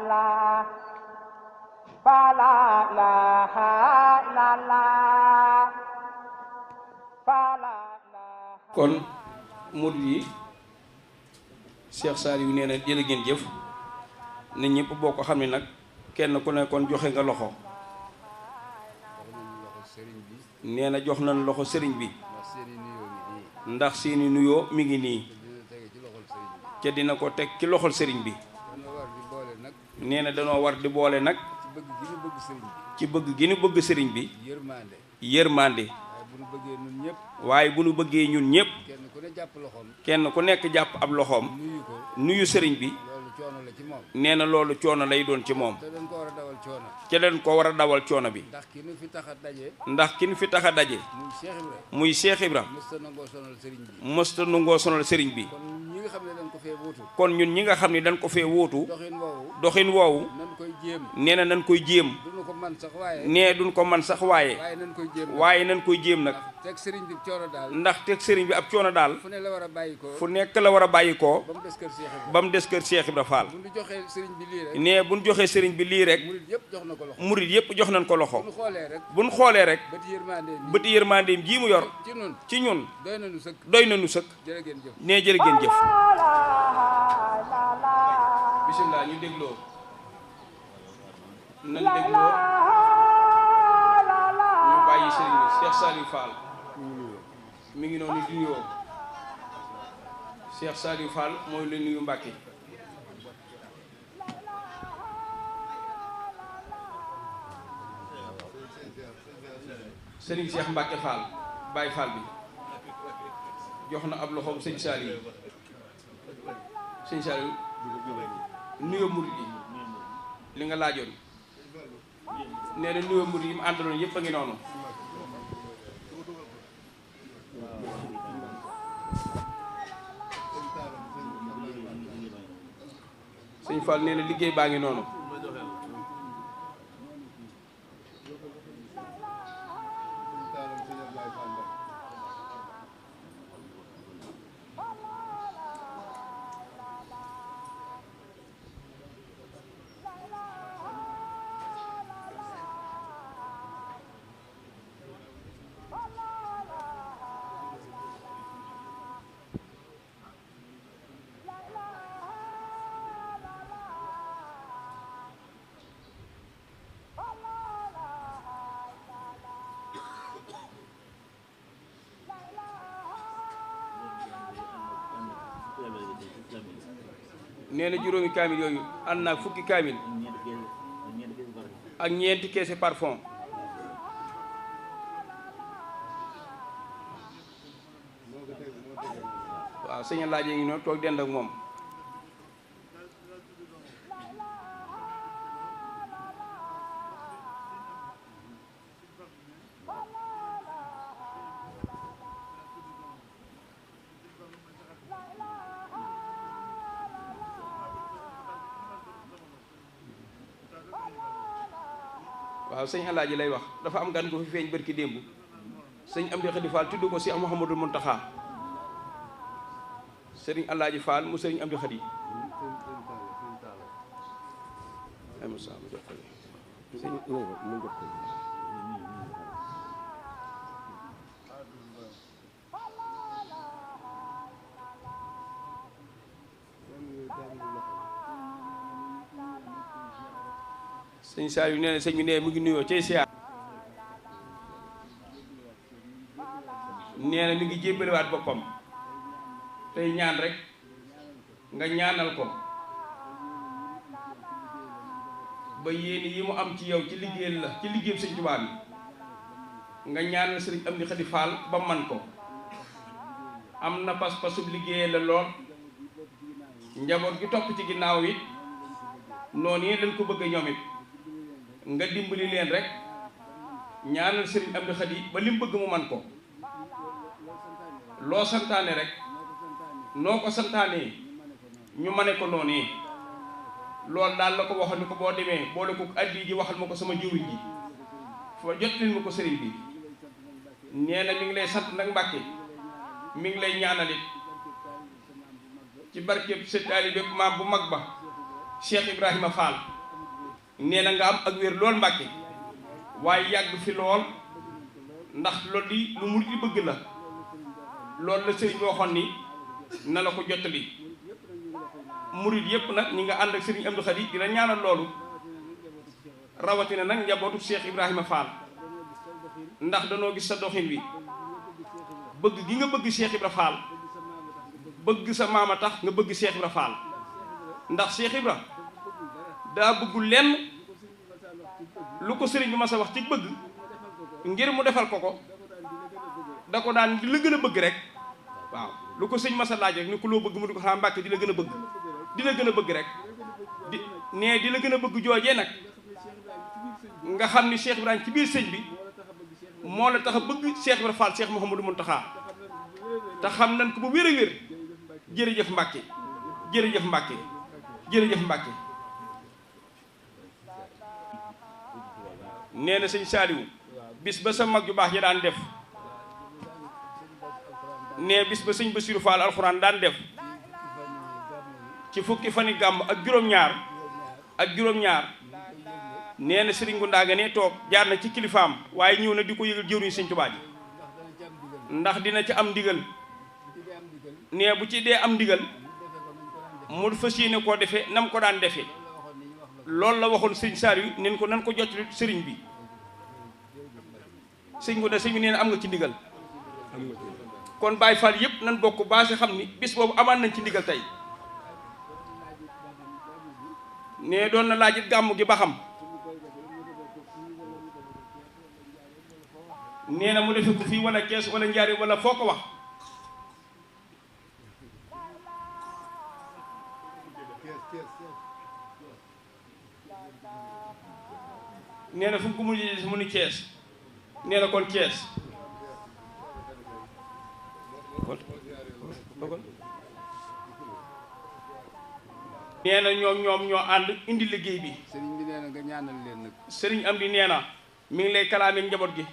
illallah fa la ilaha illallah fa la ilaha. kon murid yi Cheikh Saliou nee na jërë ngeen jëf nit ñëpp boo ko xam ne nag kenn ku ne kon joxe nga loxo nee na jox nañ loxo sëriñ bi ndax seeni nuyoo mi ngi nii ca dina ko teg ci loxol sëriñ bi nee na danoo war di boole nag ci bëgg gi nu bëgg sëriñ bi yërmande waaye bu nu bëggee ñun ñëpp kenn ku nekk jàpp ab loxoom nuyu sëriñ bi nee na loolu coono lay doon ci moom ca dañ ko war a dawal coono bi ndax ki nu fi tax a daje muy Cheikh Ibra mësta nangoo sonal sëriñ bi kon ñun ñi nga xam ne dañ ko fee wóotu doxin woowu nee na nañ koy jéem nee duñ ko man sax waaye nañ koy jéem nag ndax teg sëriñ bi ab coono daal fu nekk la war a bàyyi koo ba mu des kër Cheikh Ibra Fall nee buñ joxee sëriñ bi lii rek murit yëpp jox nañ ko loxo buñ xoolee rek bëti yërmandeem ji mu yor ci ñun doy nañu sëkk nee jërë ngeen jëf bismillah ñu dégloo nañ dégloo ñu bàyyi sëriñ bi Cheikh Saliou Fall mi ngi noonu di nuyoo Cheikh Saliou Fall mooy la nuyu Mbàkke sëriñ Cheikh Mbàkke Fall Baye Fall bi jox na ab loxoom sëñ Saliou nuyoo murid yi li nga laajoon nee na nuyoo murid yi mu àndaloon yëpp a ngi noonu sëñ Fall nee na liggéey baa ngi noonu nee na juróomi kaamil yooyu ànd naag fukki kaamil ak ñeenti keese parfum waaw sëñ laaj yi ngi noonu toog dend ak moom waaw sëñ Alaaji lay wax dafa am gan gu fi feeñ bërki démb sëñ Amdi Xadi Fall tudd ko si Mouhamadou Mountakha sëriñ Alaaji Fall mu sëriñ Amdi Xadi sëñ Saliou nee na sëñ bi nee mu ngi nuyoo cay siyaar nee na mi ngi jébbaliwaat boppam tey ñaan rek nga ñaanal ko ba yéene yi mu am ci yow ci liggéeyal la ci liggéeyam sëñ Tuubaa bi nga ñaanal sëriñ Amdi Xadi Fall ba man ko am na pas-pasub liggéeyal la lool njaboot gi topp ci ginnaaw it noonu yi lañ ko bëgg ñoom it nga dimbali leen rek ñaanal sëriñ Amdi Xadi ba li mu bëgg mu man ko loo santaane rek noo ko santaanee ñu mane ko noonu yi loolu daal la ko waxal ni ko boo demee boole ko addi ji waxal ma ko sama jëwriñ ji fa jot leen ma ko sëriñ bi nee na mi ngi lay sant nag Mbàkke mi ngi lay ñaanalit ci barkeb sa taalibe maam bu mag ba Cheikh Ibrahima Fall nee na nga am ak wér lool Mbàkke waaye yàgg fi lool ndax loolu li lu murid yi bëgg la loolu la sëriñ bi waxoon ni na la ko jottali murid yëpp nag ñi nga ànd ak sëriñ Amdou Khady di la ñaanal loolu rawatina nag njabootu Cheikh Ibrahima Fall ndax danoo gis sa doxin wi bëgg gi nga bëgg Cheikh Ibra Fall bëgg sa maama tax nga bëgg Cheikh Ibra Fall ndax Cheikh Ibra daa bëggul lenn lu ko sëriñ bi ma sa wax ci bëgg ngir mu defal ko da ko daan di la gën a bëgg rek waaw lu ko sëñ ma sa laaj rek ni ko loo bëgg mu di ko xam Mbàkke di la gën a bëgg di la gën a bëgg rek di la gën a bëgg joojee nag nga xam ni Cheikh Ibrahima ci biir sëñ bi moo la tax a bëgg Cheikh Ibra Fall Cheikh Mouhamadou Mountakha te xam nañ ko bu wér a wér jërëjëf Mbàkke jërëjëf Mbàkke jërëjëf Mbàkke nee na sëñ Saaliwu bis ba sa mag yu baax ya daan def nee bis ba sëñ Bassirou Fall alxuraan daan def ci fukki fani gàmm ak juróom-ñaar nee na sëriñ Gunda nga ne toog jaar na ci kilifaam waaye ñëw na di ko yëgal jëwriñ sëñ Tuubaa ji ndax dina ci am ndigal nee bu ci dee am ndigal mu fas yéene koo defee nam ko daan defee loolu la waxoon sëñ Saaliw nen ko nan ko jot sëriñ bi sëñ Gunda sëñ bi nee na am nga ci ndigal kon Baay Faal yëpp nan bokk baase xam ni bis boobu amaan nañ ci ndigal tey nee doon na laajit gàmmu gi ba xam nee na mu defe ko fii wala Kees wala Njaare wala foo ko wax nee na fu mu ko mujjee mu ni Kees nee na kon Kees nee na ñoom ñoo ànd indi liggéey bi sëriñ bi nee na nga ñaanal leen nag sëriñ am di nee na mi ngi lay kalaame njaboot gi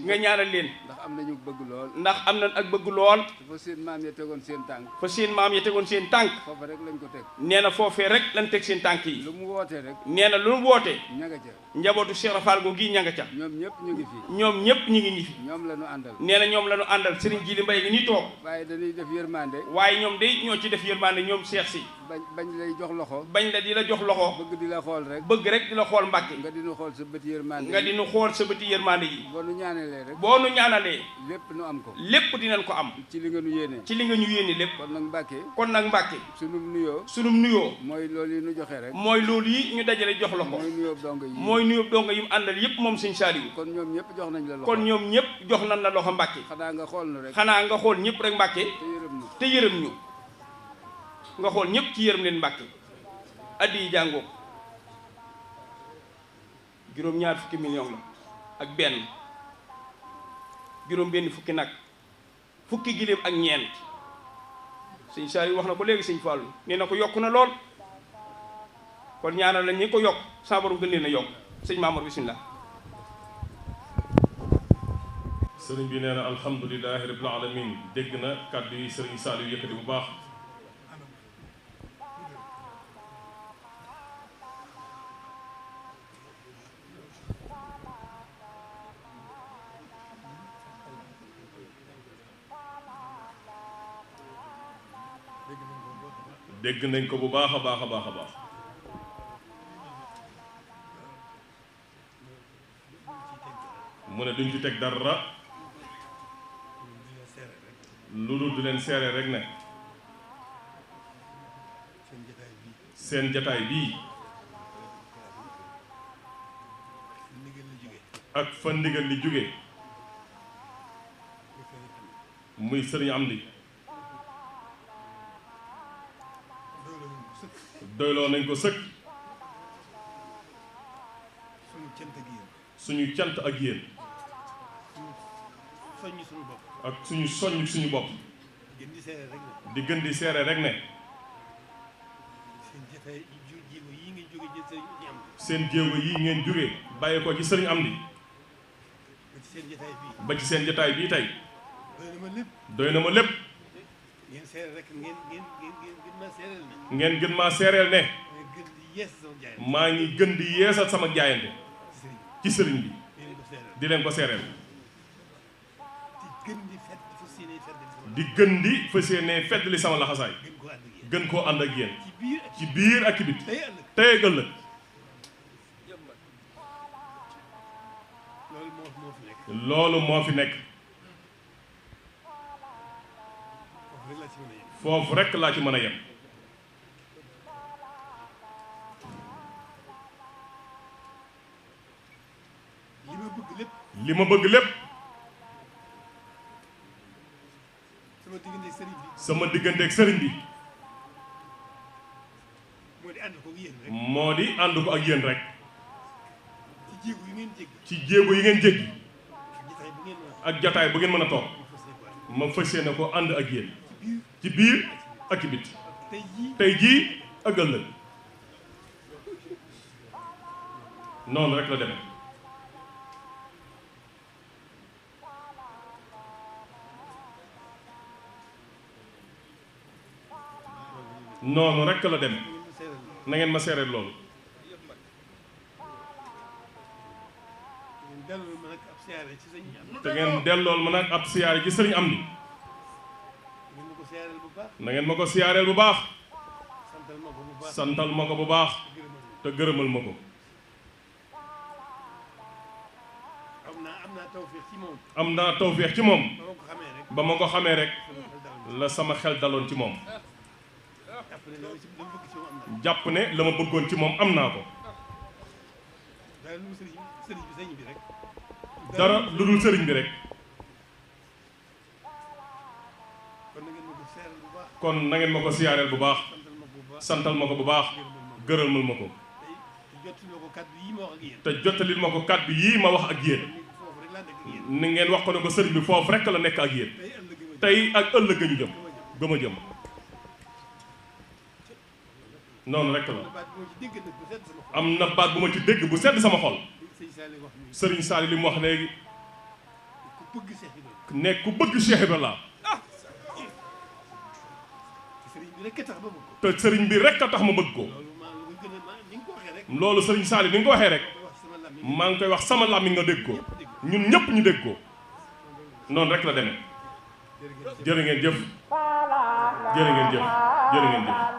nga ñaanal leen ndax am nañu bëgg lool ndax am nañ ak bëgg lool fa seen maam ya tegoon seen tànk fa seen maam ya tegoon seen tànk foofa rek lañ ko teg nee na foofee rek lañ teg seen tànk yi lu mu wootee rek nee na lu mu wootee ña nga ca njabootu Cheikh Rafal go gii ña nga ca ñoom ñëpp ñu ngi fi ñoom ñëpp ñu ngi ñi fi ñoom la ñu àndal nee na ñoom la ñu àndal sëriñ Jili Mbay gi nii toog waaye dañuy def yërmande waaye ñoom day ñoo ci def yërmande ñoom Cheikh si bañ lay jox loxo bañ la di la jox loxo bëgg di la xool rek bëgg rek di la xool Mbàkke nga dinu xool sa bëti yërmande nga dinu xool sa bëti yërmande yi boo nu ñaanalee rek boo nu ñaanalee lépp nu am ko lépp dinañ ko am ci li nga nu yéene ci li nga ñu yéene lépp kon nag Mbàkke kon nag Mbàkke sunum nuyoo mooy loolu yi nu joxe rek mooy loolu yi ñu dajale jox la ko mooy nuyoo donga yi mooy nuyoo donga yi mu àndal yëpp moom sëñ Saaliwu kon ñoom ñëpp jox nañ la loxo kon ñoom ñëpp jox nañ la loxo Mbàkke xanaa nga xool nu rek xanaa nga xool ñëpp rek Mbàkke te yërëm ñu nga xool ñëpp ci yërëm leen Mbàkke addi yi jàngoo juróom-ñaar fukki million la ak benn juróom benn fukki nag fukki giléem ak ñeent sëñ Saaliw wax na ko léegi sëñ Fallu nee na ko yokk na lool kon ñaanal la ñi ko yokk sa borom gën leen a yokk sëñ Maamor bismillah sëriñ bi nee na alhamdulilahi rabbil alamin dégg na kàddu yi sëriñ Saaliw yëkkati bu baax dégg nañ ko bu baax a baax a baax a baax mu ne duñ ci teg dara lu dul di leen seere rek ne seen jataay bii ak fa ndigal li jóge muy sëriñ Amdi doyloo nañ ko sëkk suñu cant ak yéen ak suñu soññ suñu bopp di gën di seere rek ne seen jéego yi ngeen jóge bàyyi ko ci sëriñ Amdi ba ci seen jataay bii tey doy na ma lépp ngeen gën maa seereel ne maa ngi gën di yeesal sama jaayante ci sëriñ bi di leen ko seereel di gën di fas yéene feddali sama laxasaay gën koo ànd ak yéen ci biir ak ci biti tey ak ëllëg loolu moo fi nekk foofu rekk laa ci mën a yem li ma bëgg lépp sama diggante ak sëriñ bi moo di ànd ko ak yéen rek ci jéego yi ngeen jéggi ak jataay bu ngeen mën a toog ma fas yéene ko ànd ak yéen ci biir ak ci biti tey jii ak ëllëg noonu rek la demee noonu rek la demee na ngeen ma seereel loolu te ngeen dellool ma nag ab siyaare ci sëriñ Amdi na ngeen ma ko siyaareel bu baax santal ma ko bu baax te gërëmal ma ko am naa tawféex ci moom ba ma ko xamee rek la sama xel daloon ci moom jàpp ne la ma bëggoon ci moom am naa ko dara lu dul sëriñ bi rek kon na ngeen ma ko siyaareel bu baax santal ma ko bu baax gërëmal ma ko te jottalil ma ko kàddu yii ma wax ak yéen ni ngeen wax ko ne ko sëriñ bi foofu rek la nekk ak yéen tey ak ëllëg ñu jëm gëm a jëm noonu rek la am na baat bu ma ci dégg bu sedd sama xol sëriñ Saali li mu wax léegi ne ku bëgg Cheikh Ibra la te sëriñ bi rek a tax ma bëgg ko loolu sëriñ Saali ni nga ko waxee rek maa ngi koy wax sama làmmiñ nga dégg ko ñun ñëpp ñu dégg ko noonu rek la demee jërë ngeen jëf jërë ngeen jëf jërë ngeen jëf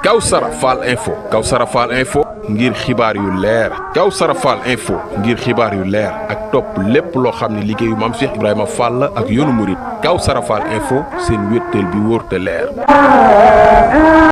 Kawsara Fall Info Kawsara Fall Info ngir xibaar yu leer Kawsara Fall Info ngir xibaar yu leer ak topp lépp loo xam ne liggéeyu Maam Cheikh Ibrahima Fall ak yoonu murit Kawsara Fall Info seen wéttal bi wóor te leer